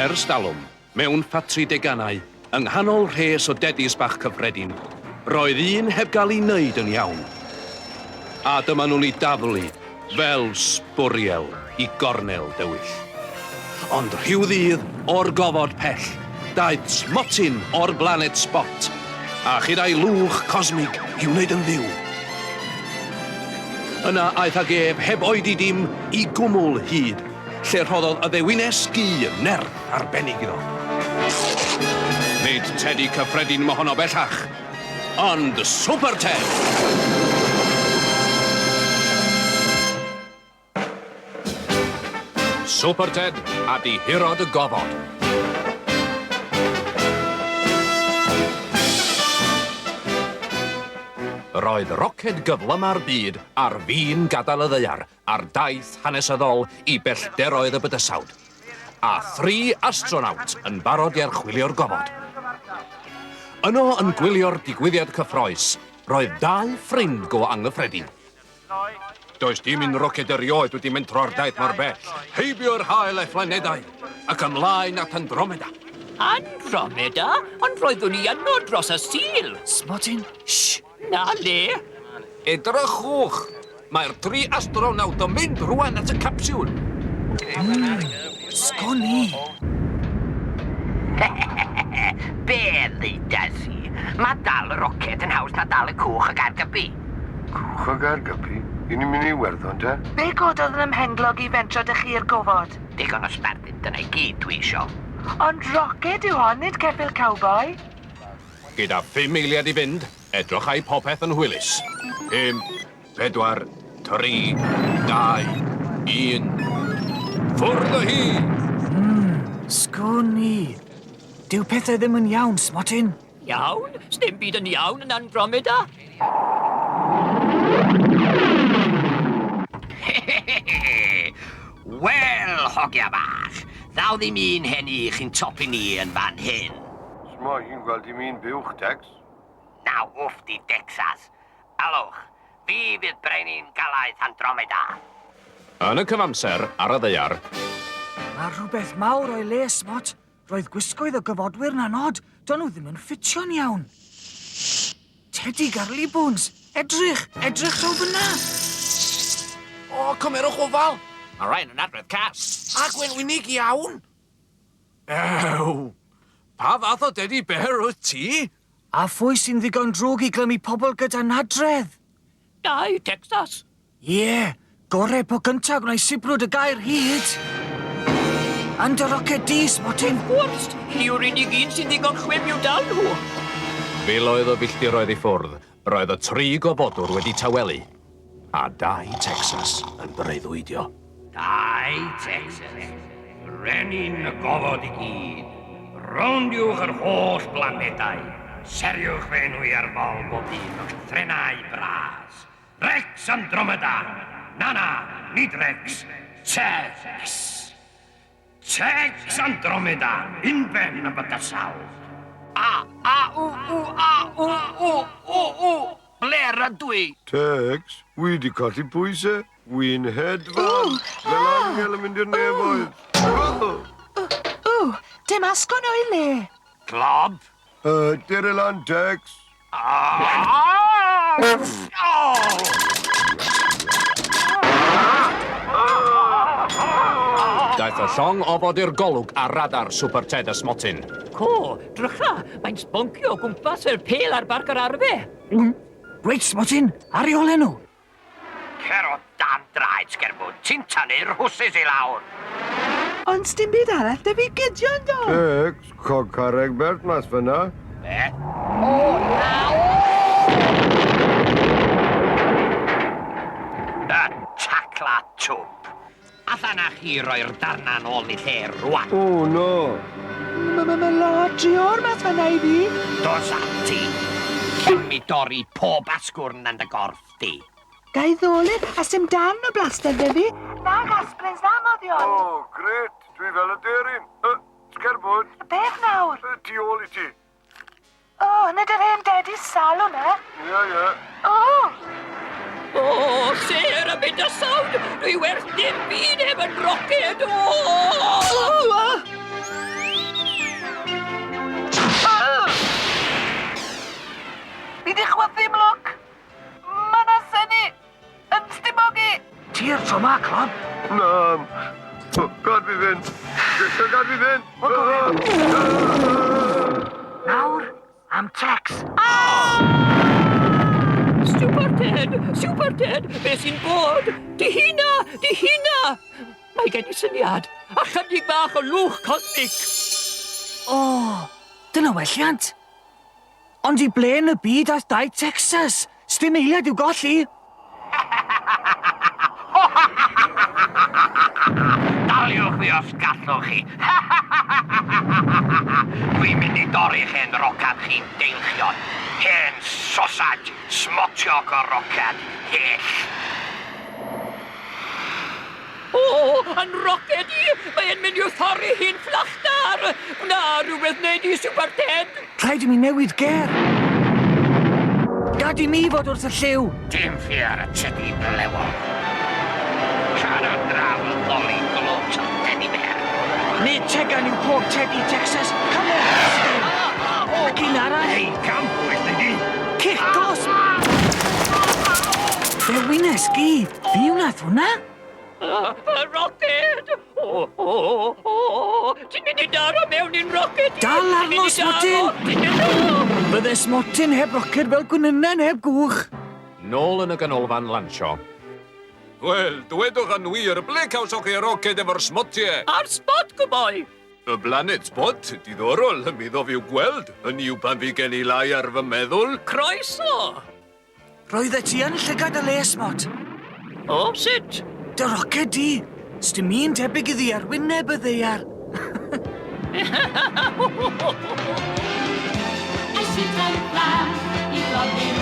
Ers dalwm, mewn ffatri deganau, yng nghanol rhes o dedis bach cyffredin, roedd un heb gael ei wneud yn iawn. A dyma nhw'n ei daflu fel sbwriel i gornel dywyll. Ond rhyw ddydd, o'r gofod pell, daeth smotyn o'r blaned Spot, a chyda'i lwch cosmig i'w wneud yn fyw. Yna aeth ag ef, heb oedi dim, i gwmwl hud, lle rhoddodd y ddewines gu nerth arbennig iddo. Nid tedi cyffredin mohono bellach, ond Super Ted! Super Ted a dihirod y gofod. Roedd roced gyflyma'r byd ar fin gadael y ddaear ar daith hanesyddol i bellteroedd y bydysawd, a thri astronawt yn barod i archwilio'r gofod. Yno yn gwylio'r digwyddiad cyffrous, roedd dau ffrind go anghyffredin. Does dim un roced erioed wedi mentro'r daith mor bell, heibio'r haul a'i phlanedau, ac ymlaen at Andromeda. Andromeda? Ond roeddwn i yno dros y Sul! Smotyn, shh! Na le! Edrychwch! Mae'r tri astronawt yn mynd rwan at y capsiwl. Sgwn i. Be ddeudas i? Mae dal y roced yn haws na dal y cwch o Gaergybi. Cwch o Gaergybi? I ni'n mynd i Iwerddon te? Be gododd yn 'y mhenglog i fentro 'da chi i'r gofod? Digon o sbardun, dyna i gyd dwi isio. Ond roced yw hon, nid ceffyl cowboi. Gyda phum eiliad i fynd, Edrychai popeth yn hwylus. Pump, pedwar, tri, dau, un. Ffwrdd â hi! Hmm, sgwn i. Dyw pethau ddim yn iawn, Smotyn. Iawn? Sdim byd yn iawn yn Andromeda. Wel, hogia bach, ddaw ddim un hen i chi'n topi ni yn fan hyn. Smo hi'n gweld dim un buwch, Tex. Na wfft i Decsas. Alwch, fi fydd brenin galaeth Andromeda. Yn y cyfamser, ar y ddaear. Mae rhywbeth mawr o'i le, Smot. Roedd gwisgoedd y gofodwyr 'na'n od. Do'n nhw ddim yn ffitio'n iawn. Tedi Garlibwns! Edrych! Edrych draw fyna! O, cymerwch ofal! Mae rhain yn adrodd cas. A gwenwynig iawn! Ew! Pa fath o dedi bear wyt ti? A phwy sy'n ddigon drwg i glymu pobl gyda nadredd? Dai, Texas. Ie, gore po gynta gwna i sibrwd y gair hud. Yn dy roced di, Smotyn. Wrth gwrs, ni yw'r unig un sy'n ddigon chwim i'w dal nhw. Filoedd o filltiroedd i ffwrdd, roedd y tri gofodwr wedi tawelu, a Dai Texas yn breuddwydio. Dai Texas, brenin y gofod i gyd. Rowndiwch yr holl blanedau, seriwch fy enw i ar fol bob un o'ch trenau bras. Rex Andromeda! Na, na, nid Rex, Tex! Tex Andromeda, unben y bydysawd! A, A, U, U, A, U, U, U, U, ble rydw i? Tex, wi 'di colli pwyse. Wi'n hedfan, fel angel yn mynd i'r nefoedd. Ww, dim asgwrn o'i le. Clob. Dere lan, Tex. Daeth y llong ofod i'r golwg ar radar Super Ted a Smotyn. Co, drycha, mae'n sboncio o gwmpas fel pêl ar Barc yr Arfe. Reit, Smotyn, ar eu hole nhw. Cer o dan draed, Sgerbwd, ti'n tynnu'r rhwsys i lawr! Ond sdim byd arall 'da fi Gideon do? Tecs, cog carreg bert mas fyna. Be? O, na! O! Y tacla twp. Allan â chi roi'r darna nôl i lle rwan. O, na! Ma, ma, ma lot drior mas fanna i fi. Dos ati. Cyn mi dorri pob asgwrn yn dy gorff di. Ga i ddolur a sim darn o blaster 'da fi. Nag asprins na moddion. O, grêt, dwi fel aderyn. Yy, sgerbwd. Beth nawr? Y tu ôl i ti. O, nid yr hen dedi sal hwnna. Ie, ie. O! O, sêr y bydysawd! Dwi werth dim byd heb yn roced! O! O! ti'r tro 'ma, Clob. Na. Gad fi fynd. Gad fi fynd. Nawr, am Tex. Super Ted! Super Ted! Be sy'n bod? Dihuna! Dihuna! Mae gen i syniad. A chydig bach o lwch cosmic. O, dyna welliant. Ond i ble yn y byd aeth Dai Texas? Sdim eiliad i'w golli. Daliwch fi os gallwch chi. Dwi'n mynd i dorri'ch hen rocad chi'n deilchion. Hen sosaj, smotioc o rocad, hyll. O, yn roced i! Mae'n mynd i'w thorri hi'n fflachtar! Gwna rhywbeth wneud i Super Ted! Rhaid i mi newid ger. Gad i mi fod wrth y llyw. Dim ffyr y tydi blewog. Siarad draw y ddoli glwt o teddy bear. Nid tegan yw pob Teddy Texas. Come on, Steve. Ac un arall. Ei, campwyll ydi. Cic gosb! Ddewines gi, fi wnaeth hwnna? Y roced! O, o, o! Ti'n mynd i daro mewn i'n roced i! Dal Ti'n arno, mynd i daro! Smotyn! Ti'n mynd o! Bydde Smotyn heb roced fel gwynynen heb gwch. Nôl yn y ganolfan lansio. Wel, dwedwch yn wir, ble cawsoch chi roced efo'r smotiau? Ar spot, gwboi! Y planet Spot, diddorol, mi ddof i'w gweld. Hynny yw pan fi gen i lai ar fy meddwl. Croeso! Roeddet ti yn llygad y le, Smot. O, sut? Dy roced di. Sdim un tebyg iddi ar wyneb y ddaear. Ys i fflam i godi'r